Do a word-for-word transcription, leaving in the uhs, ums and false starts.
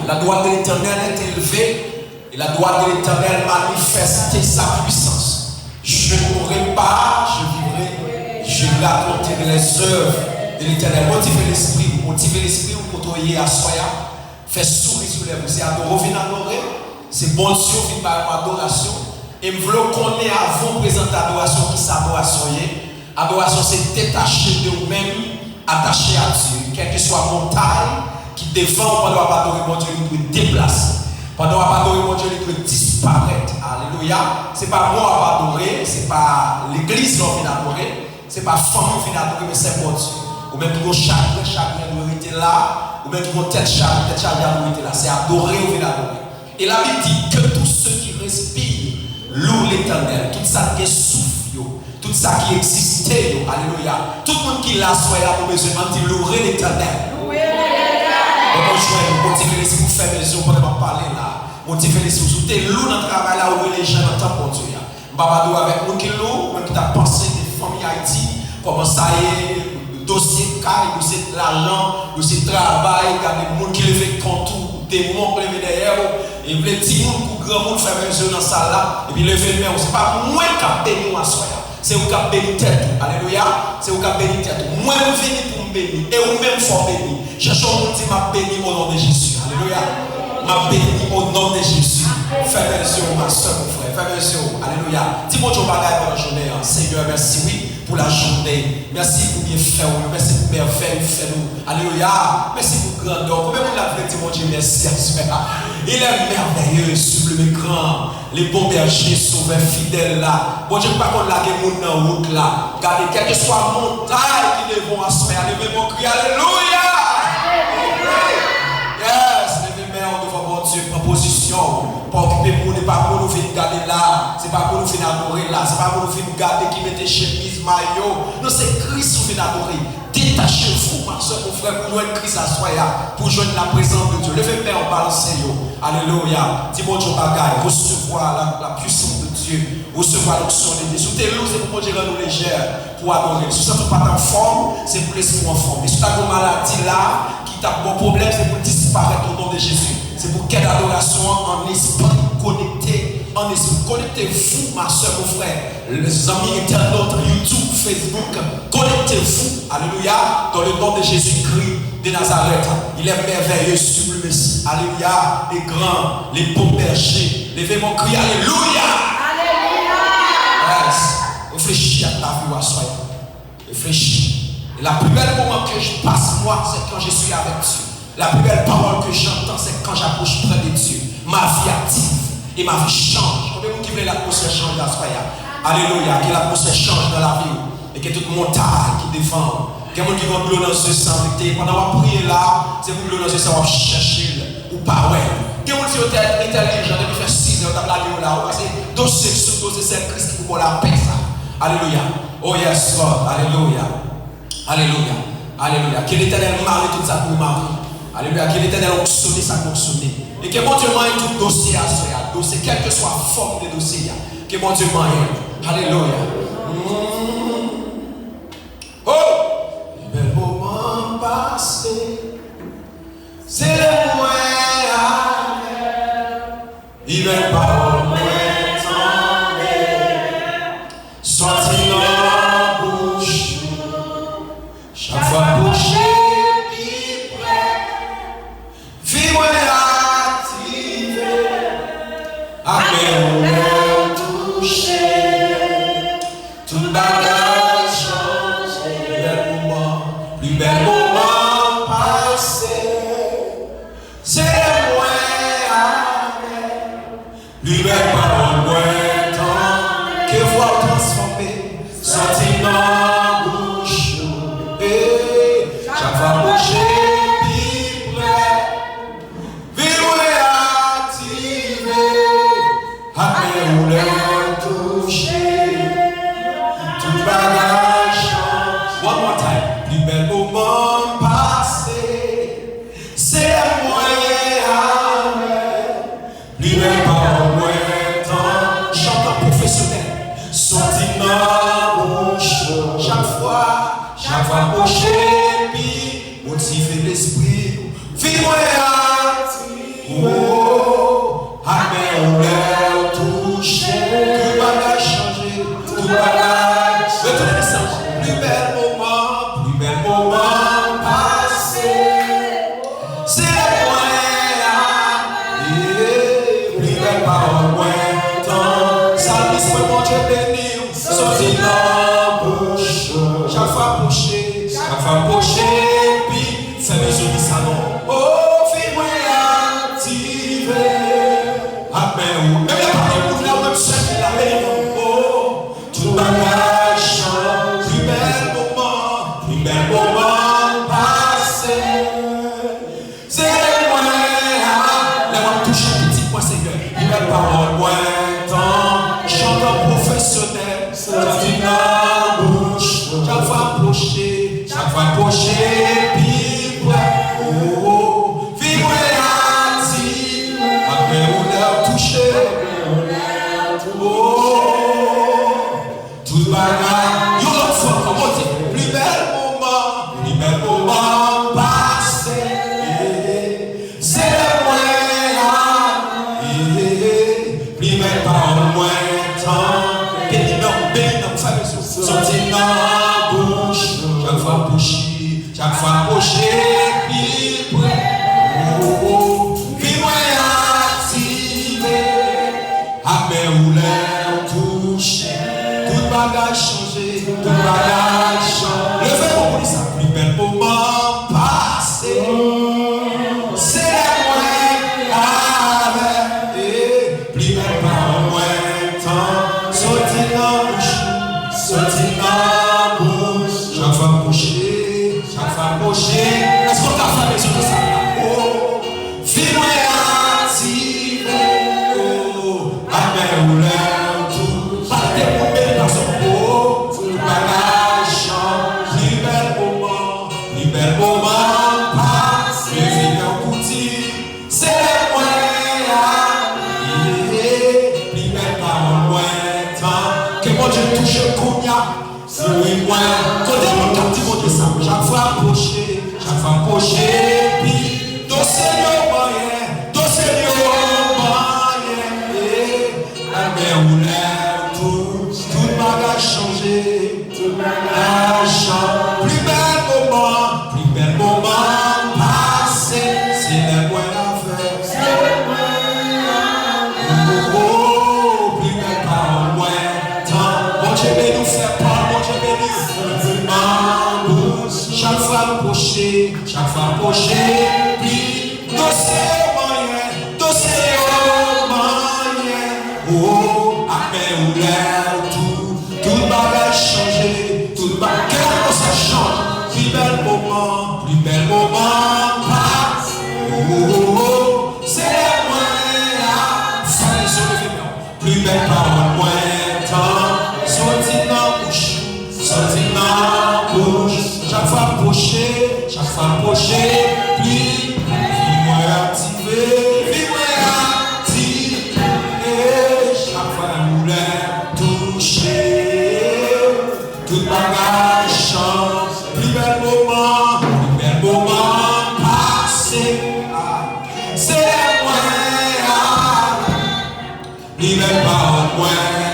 La droite de l'Éternel est élevée et la droite de l'Éternel manifeste sa puissance. Je ne mourrai pas, je vivrai, je raconterai les œuvres de l'Éternel. Motive lespri w, motive lespri w kote w ye aswè a. Fè souri sou lèv ou. Se adore w vin adore, se Bondye w vin bay yon adorasyon. E m vle w konnen avan w prezante adorasyon, ki sa adorasyon ye. Adorasyon se detache de ou menm, atache a Dye. Kèlkeswa montay ki devan ou pandan w ap adore Bondye, li dwe deplase. Pandan w ap adore Bondye, li dwe disparèt. Alelouya. Se pa mwen w ap adore, se pa legliz la w vin adore, se pa fanmi w vin adore, men se Bondye. Ou menm ki gon chagren, chagren dwe rete la. Ou menm ki gon tèt chaje, tèt chaje a dwe rete la. Se adore w vin adore. Et la Bible dit que tous ceux qui respirent louent l'Éternel. Tout sa ki gen souf yo, tout sa ki egziste yo, alelouya. Tout moun ki la aswè a, nou bezwen ann di louwe Letènèl. Bon, nou jwenn motive lespri pou fè mezon pandan m ap pale la. Motive lespri, si w te lou nan travay la, ou rele jan nan tanp Bondye a. M pa pale avèk moun ki lou, mwen ki t ap panse de fanmi Ayiti, kòman sa ye, dosye kay, dosye lajan, dosye travay, gade moun ki leve kont ou, demon k leve dèyè w, e vle timoun kou granmoun fè mezon nan sal la, epi leve men w. Se pa mwen k ap beni w aswè a. Se ou k ap beni tèt ou. Alelouya. Se ou k ap beni tèt ou. Mwen, m vini pou m beni. E ou menm, fò w beni. Chèche yon moun, di, "M ap beni o non de Jezi." Alelouya. "M ap beni o non de Jezi." Fèmen zye w, ma sè, mon frè. Fèmen zye w. Alelouya. Di Bondye yon bagay pandan jounen an. "Senyè, mèsi, wi, pou lajounen. Mèsi pou byenfè w yo. Mèsi pou mèvèy ou fè nou. Alelouya. Mèsi pou grandè w." Konbyen moun la vle di Bondye mèsi aswè a? Il est merveilleux, sublime, grand. Le bon berger, sovè fidèl la. Bondye k pa konn lage moun nan wout la. Gade, kèlkeswa montay ki devan w aswè a, leve men w, kriye, "Alelouya!" Yes, leve men w devan Bondye, pran pozisyon w. Pa okipe moun, e pa moun ou vin gade la. Se pa moun ou vin adore la. Se pa moun ou vin gade ki mete chemiz, mayo. Non, se Kris ou vin adore. Détachez-vous, ma sœur, mon frère, pou jwenn Kris aswè a, pou jwenn la présence de Dieu. Leve men w, balanse yo. Alelouya. Di Bondye yon bagay. Recevoir la, la puissance de Dieu. Recevoir l'onction de Dieu. Si w te lou, se pou Bondye rann ou lejè pou adore l. Si w santi w pa t anfòm, se pou lespri w anfòm. E si w ta gen yon maladi la, ki t ap ba w pwoblèm, se pou l disparèt o non de Jezi. Se pou kè dadorasyon an, an espri, konekte, an espri. Connectez-vous, ma sœur, mon frère. Les amis internautes, YouTube, Facebook, connectez-vous. Alléluia. Dans le nom de Jésus-Christ de Nazareth. Il est merveilleux, sublime, alléluia, et grand, le bon berger. Leve men w, kriye, "Alelouya!" Yes. Reflechi ak lavi w aswè a. Reflechi. Et la plus belle moment que je passe, moi, c'est quand je suis avec Dieu. La plus belle parole que j'entends, c'est quand j'approche près de Dieu. Ma vie active et ma vie change. Konbyen moun ki vle latmosfè chanje aswè a? Alelouya. Ke latmosfè chanje nan lavi w. E ke tout montay ki devan w. Gen moun ki gon dlo nan zye san rete. Pandan w ap priye la, se pou dlo nan zye sa w ap chèche l. Ou pa wè l. Gen moun, si yo te entèlijan, depi fè sis zè, yo t ap lage yo la. Ou wè se dosye sou dosye, sèl Kris ki pou ba w lapè sa. Alelouya. Oh yes, Lord. Alelouya. Alelouya. Alelouya. Ke Letènèl mare tout sa k dwe mare. Alelouya. Ke Letènèl anksyone sa k dwe anksyone. E ke Bondye manyen tout dosye aswè a. Dosye, kèlkeswa fòm de dosye a. Ke Bondye manyen. Alelouya. Mm. Oh! Pi bèl moman pase, se lè mwen avè l. Pi bèl pawòl mwen tande, sòti nan bouch ou. Chak fwa m pwoche pi prè, vi mwen aktive. Ak men ou lè w touche, tout bagay chanje. Pi bèl moman, pi bèl moman pase, se lè mwen avè l. Pi bèl pawòl mwen tande, ke vwa w transfòme, sòti nan bouch ou. Hey, chak fwa m pwoche pi prè, vi mwen aktive. Ak men ou lè w touche, tout bagay chanje. One more time. Pi bèl moman pase, se lè mwen Oh, amè, ou lè w touche, tout bagay chanje, tout bagay. Retounen li sa. Pli bèl moman, pli bèl moman pase. Se lè mwen a, yeah, pli bèl pawòl mwen tann. Salmis mwen, Bondye beni w. Soti nan bouch. Chak fwa pwoche, chak fwa pwoche, pi fè bezwen di sa non. Oh, vi mwen aktive. Amè, ou menm lè pa gen moun la, ou menm sèl ki la, beni non. Oh, tout bagay chanje. Pli bèl moman, pli bèl moman pase. Se lè mwen a, lè w ap touche pitit mwen, Senyè. Li bèl pawòl mwen tann, chantan pwofesyonèl, soti nan bouch. Chak fwa m pwoche, chak fwa m pwoche pi pre. Oh, oh, vi mwen aktive. Amè, ou lè w touche. Oh, tout bagay, yon lòt fwa ankò, Bondye, pli bèl moman, pli bèl moman pase. Se lè mwen a, pli bèl pawòl mwen tann. Beni non, beni non, sa bezwen. Soti nan bouch, chak fwa pwoche, chak fwa pwoche pi pre. Oh, oh, vi mwen aktive. Amè, ou lè w touche, tout bagay chanje, tout bagay chanje. Leve men w pou di sa. Pli bèl moman pase. Se lè mwen avè, eh, pli bèl pawòl mwen tann. Soti nan bouch, soti nan bouch. Chak fwa m pwoche, chak fwa m pwoche. Èske w ka fè bezwen de sa? Oh. Vi mwen aktive, oh, amè, ou lè w tou. Pa kite moun beni pase w, oh, tout bagay chanje. Pli bèl moman, pli bèl moman pase. Leve men w pou di, se lè mwen a, yeah, pli bèl pawòl mwen tann. Ke Bondye touche w kounye a. Souri mwen, kote moun k ap di Bondye sa? Chak fwa m pwoche, chak fwa m pwoche, pi dosye yo manyen, dosye yo manyen. Eh, amè, ou lè w tou, tout bagay chanje, tout bagay chanje. Pli bèl moman, pli bèl moman pase, se lè mwen avè. Oh, oh, oh, pli bèl pawòl mwen tann. Bondye beni w, frè Paul, Bondye beni w. Nan bouch, chak fwa m pwoche, chak fwa m pwoche, pli dosye yo manyen, dosye yo manyen. Oh, amè, ou lè w tou. Tout bagay chanje, tout bagay. Ke atmosfè chanje. Pli bèl moman, pli bèl moman pase. Oh, oh, oh, se lè mwen a. Fè bezwen leve men w. Pli bèl pawòl mwen tann. Soti nan bouch, soti nan bouch. Chak fwa m pwoche, chak fwa m pwoche, pli vi mwen aktive, vi mwen aktive. Chak fwa ou lè touche, tout bagay chanje. Pli bèl moman, pli bèl moman pase. Se lè mwen a, pli bèl pawòl mwen